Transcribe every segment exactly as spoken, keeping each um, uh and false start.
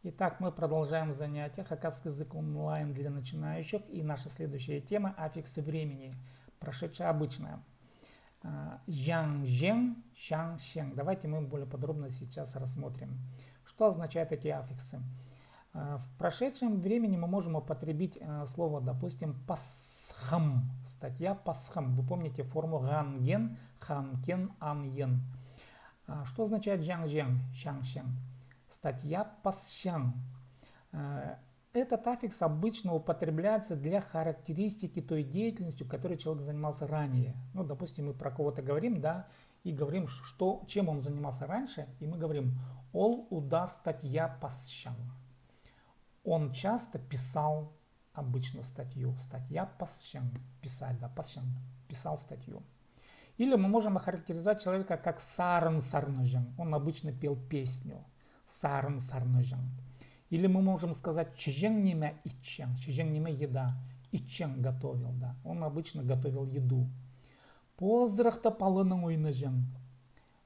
Итак, мы продолжаем занятие. Хакасский язык онлайн для начинающих. И наша следующая тема — аффиксы времени. Прошедшее, обычное. А, чаңҷең, чаңчең. Давайте мы более подробно сейчас рассмотрим, что означают эти аффиксы. А, в прошедшем времени мы можем употребить, а, слово, допустим, пасхам. Статья пасхам. Вы помните форму ған-ген, хан-кен, ан-ен. А, что означает чаңҷең, чаңчең? Статья пасчаң. А, этот аффикс обычно употребляется для характеристики той деятельностью, которой человек занимался ранее. Ну, допустим, мы про кого-то говорим, да, и говорим, ш-, что, чем он занимался раньше, и мы говорим: ол удаа статья пасчаң. Он часто писал обычно статью. Статья пасчаң. Писать, да, пасчаң. Писал статью. Или мы можем охарактеризовать человека как сарын сарнаҷаң. Он обычно пел песню. Сарын сарнаҷаң. Или мы можем сказать: чіҷең ниме итчең. Чіҷең ниме — еда. Итчең — готовил, да. Он обычно готовил еду. Позырахта паланаң ойнаҷаң.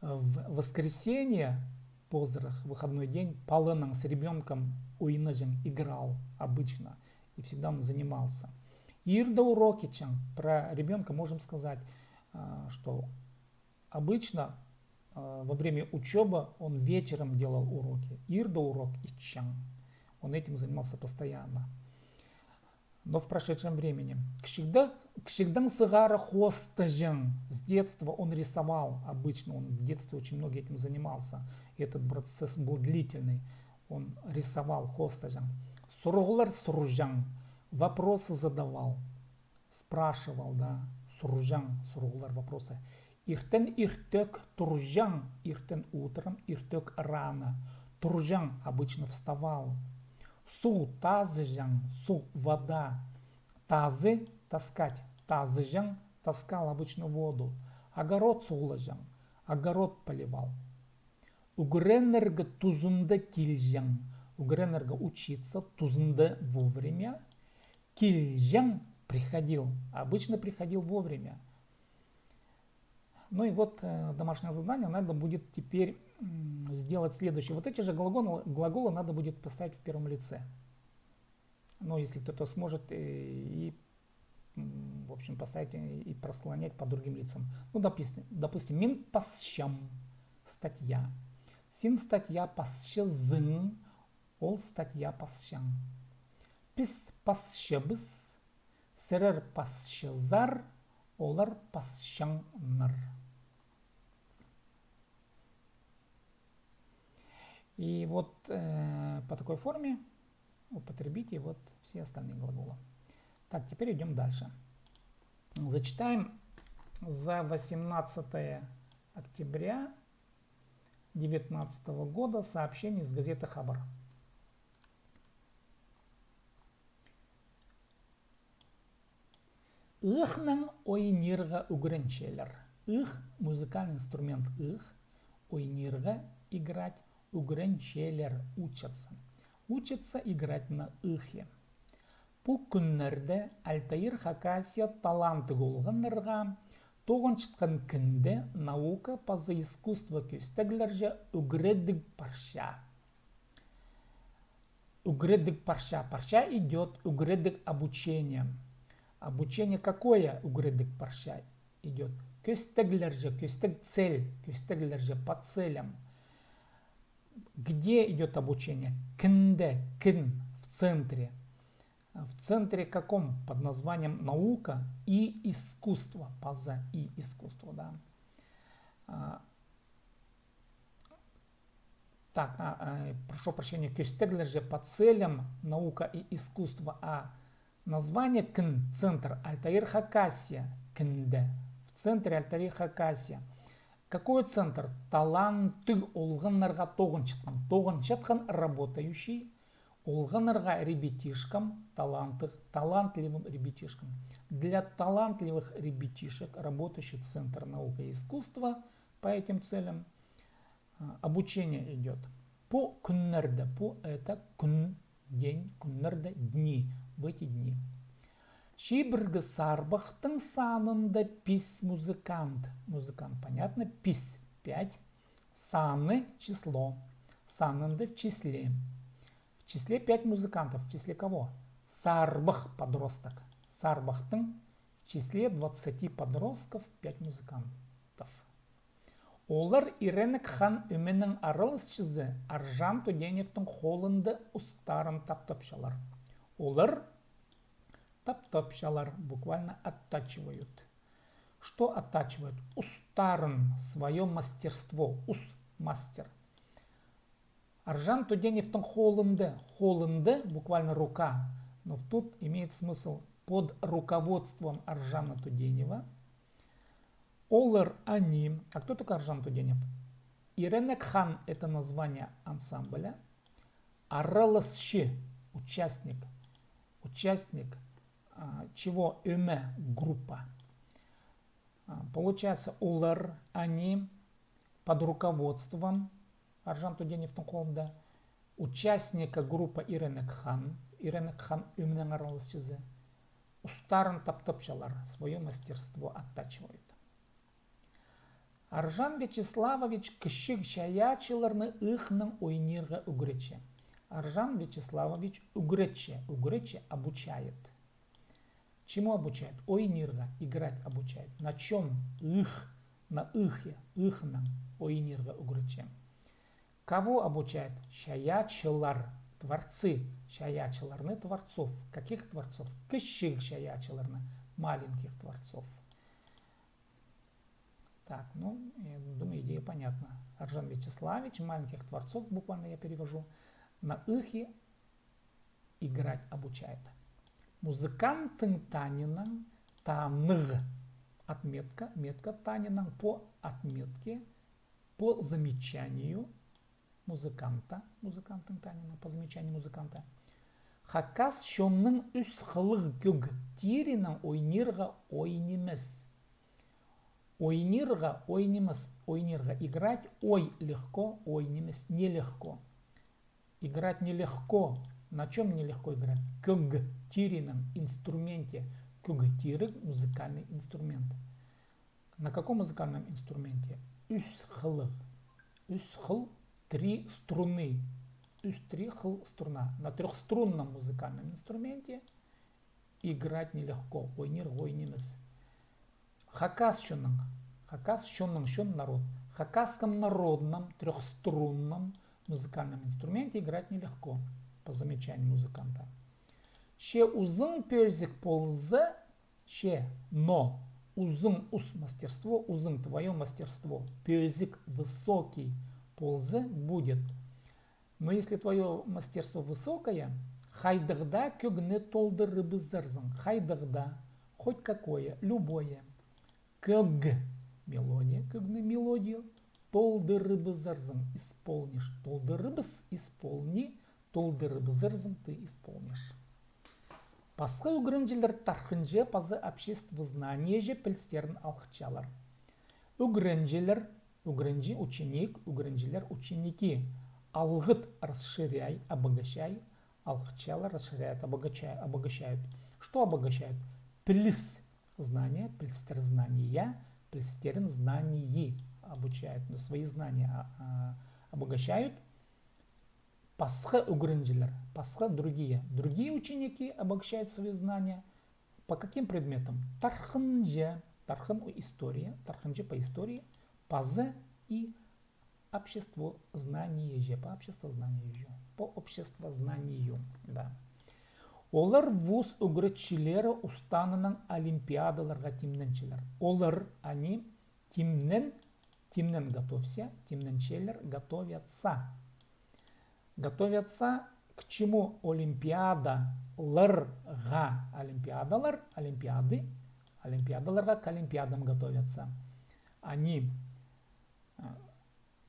В воскресенье, позырах, выходной день, паланаң, с ребёнком ойнаҷаң, играл обычно. И всегда он занимался. Иирде урок итчең. Про ребёнка можем сказать, а, что обычно, а, во время учёбы он вечером делал уроки. Иирде урок итчең. Он этим занимался постоянно. Но в прошедшем времени. Кічігде-, кічігдең сығара хоостаҷаң. С детства он рисовал обычно. Он в детстве очень много этим занимался. Этот процесс был длительный. Он рисовал, хоостаҷаң. Сурығлар сурҷаң. Вопросы задавал. Спрашивал, да. Сурҷаң, сурығлар, вопросы. Иртен иртӧк турҷаң, иртен утром, иртӧк рано. Турҷаң, обычно вставал. Суғ тазыҷаң, суғ, вода. Тазы — таскать, тазыҷаң, таскал обычно воду. Огород суғлаҷаң, огород поливал. Ӱгренерге тузында килҷең, ӱгренерге — учиться, тузында — вовремя, килҷең — приходил, обычно приходил вовремя. Ну и вот, э, домашнее задание, надо будет теперь, м, сделать следующее. Вот эти же глаголы, глаголы надо будет писать в первом лице. Ну, если кто-то сможет, э, и, м, в общем, поставить, э, и просклонять по другим лицам. Ну, допустим, допустим, мин пасчам — статья. Син статья пасчазың, ол статья пасчаң. Піс пасчабыс, сірер пасчазар, олар пасчаңнар. И вот, э, по такой форме употребите вот все остальные глаголы. Так, теперь идём дальше. Зачитаем за восемнадцатое октября девятнадцатого года сообщение из газеты «Хабар». Ыыхнаң ойнирға ӱгренчелер. Ыых — музыкальный инструмент ыых. Ойнирға — играть. Ӱгренчелер — учатся. Учатся играть на ыхе. Пу кӱннерде Альтаир Хакасия таланттығ олғаннарға тоғынчатхан кінде наука паза искусство кӧстеглерҷе ӱгредіг парча. Ӱгредіг парча. Парча идёт ӱгредіг, обучение. Обучение какое? Ӱгредіг парча идёт кӧстеглерҷе, кӧстег — цель, кӧстеглерҷе — по целям. Где идёт обучение? Кінде, кін, в центре. В центре каком? Под названием наука и искусство. Паза и искусство, да. А, Так, а, э, прошу прощения, кӧстеглерҷе — по целям, наука и искусство, а название кін — центр Альтаир Хакасия кінде. В центре Альтаир Хакасия. Какой центр? Таланттығ олғаннарға тоғынчатхан. Тоғынчатхан — работающий, олғаннарға — ребятишкам, таланттығ, талантливым ребятишкам. Для талантливых ребятишек работающий центр наука и искусство по этим целям. А, обучение идёт. Пу кӱннерде, пу — это кӱн, день, кӱннерде — дни, в эти дни. Чибіргі сарбахтың санында пис музыкант. Музыкант, понятно, пис — пять. Саны — число. Санында — в числе. числе пять музыкантов. В числе кого? Сарбах, подросток. Сарбахтың, в числе двадцати подростков пять музыкантов. Олар Иренек хан ӧменің араласчызы Аржан Туденевтің холында устарын таптапчалар. Олар таптапчалар, буквально оттачивают. Что оттачивают? Устарын, своё мастерство, ус, мастер. Аржан Туденевтің холында, холында, буквально рука, но тут имеет смысл под руководством Аржана Туденева. Олар, они. А кто такой Аржан Туденев? Иренек хан — это название ансамбля. Араласчы — участник. Участник, а, чего? Ӧме, группа. А, получается, олар, они под руководством Аржан Туденевтің холында, участника группа Иренек хан, Иренек хан ӧменің араласчызы, устарын таптапчалар, своё мастерство оттачивают. Аржан Вячеславович кічіг чайаачыларны ыыхнаң ойнирға ӱгретче. Аржан Вячеславович ӱгретче, ӱгретче, обучает. Чему обучает? Ойнирға, играть обучает. На чём? Ыых, на ыыхе, ыыхнаң ойнирға ӱгретче. Кого обучает? Чайаачылар, творцы, чайаачыларны, творцов. Каких творцов? Кічіг чайаачыларны, маленьких творцов. Так, ну, я думаю, идея понятна. Аржан Вячеславович, маленьких творцов, буквально я перевожу, на ыыхе играть обучает. Музыканттың танинаң, таныға, отметка, метка, танинаң, по отметке, по замечанию музыканта, музыканттың танинаң, по замечанию музыканта. Хакас чонның ӱс хылығ кӧг тиринаң ойнирға ой нимес. Ойнирға ой нимес, ойнирға, играть, ой легко, ой нимес, нелегко. Играть нелегко. На чём нелегко играть? Кӧг тиринаң, инструменте. Кӧг тиріг — музыкальный инструмент. На каком музыкальном инструменте? Ӱс хылығ. Ӱс хыл, три струны. Ӱс, три хыл, струна. На трёхструнном музыкальном инструменте играть нелегко, ойнирға ой нимес. Хакас чонның, хакас чонның, чон — народ. Хакасском народном трёхструнном музыкальном инструменте играть нелегко, по замечанию музыканта. Че узын пӧзік полза, че, но, узын, ус — мастерство, узын — твоё мастерство, пӧзік — высокий, полза — будет. Но если твоё мастерство высокое, хайдағ даа кӧгні толдырыбызарзың, хайдағ даа, хоть какое, любое. Кӧг — мелодия, кӧгнің мелодия, толдырыбызарзың, исполнишь, толдырыбыс — исполни, толдырыбызарзың — ты исполнишь. Пасха ӱгренҷілер тархынҷа паза обществознаниеҷе пілістерін алғытчалар. Ӱгренҷілер, ӱгренҷі — ученик, ӱгренҷілер — ученики. Алғыт — расширяй, обогащай, алғытчалар — расширяют, обогаща-, обогащают. Что обогащают? Піліс — знания, пілістер — знания, пілістерін — знании обучают, ну, свои знания, а, а, обогащают. Пасха ӱгренҷілер, пасха — другие. Другие ученики обогащают свои знания. По каким предметам? Тархынҷа, тархын — история, тархынҷа — по истории, паза и обществознаниеҷе, по обществознаниеҷе, по обществознанию, да. Олар вуз ӱгретчілері устанынаң олимпиадаларға тимненчелер. Олар, они, тимнен, тимнен — готовься, тимненчелер — готовятся. Готовятся к чему? Олимпиадаларға. Олимпиадалар, олимпиады, олимпиадаларға, к олимпиадам готовятся. Они, а,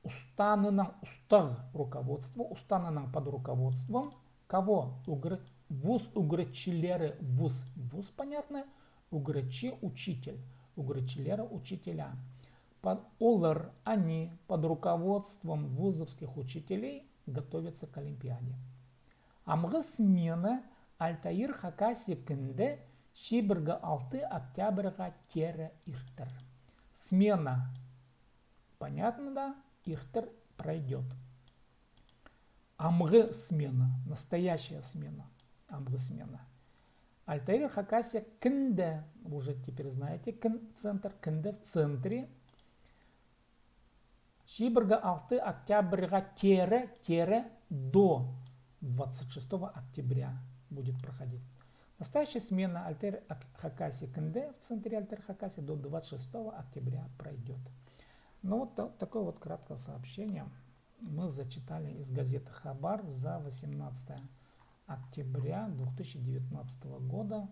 устанынаң, устағ — руководство, устанынаң — под руководством кого? Ӱгрет-, вуз ӱгретчілері, вуз, вуз, понятно, ӱгретчі — учитель, ӱгретчілері — учителя. По-, олар, они, под руководством вузовских учителей готовятся к олимпиаде. Амғы смена Альтаир Хакасия кінде чибіргі алты октябрьға теере иртер. Смена, понятно, да, иртер — пройдёт. амғы смена, настоящая смена, амғы смена. Альтаир Хакасия кінде, уже теперь знаете, кін центр, кінде в центре. Чибіргі алты октябрьға теере, теере до двадцать шестого октября будет проходить. Настоящая смена Альтаир Хакасия кінде в центре Альтаир Хакасия до двадцать шестого октября пройдет. Ну вот такое вот краткое сообщение мы зачитали из газеты «Хабар» за восемнадцатое октября две тысячи девятнадцатого года,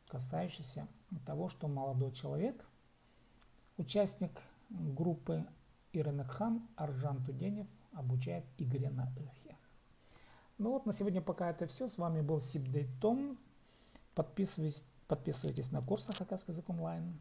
касающееся того, что молодой человек, участник группы Иренек Хан, Аржан Туденев, обучает Игоря на Ӧхе. Ну вот, на сегодня пока это все. С вами был Сибдей Том. Подписывайтесь, подписывайтесь на курсы «Хакасский язык онлайн».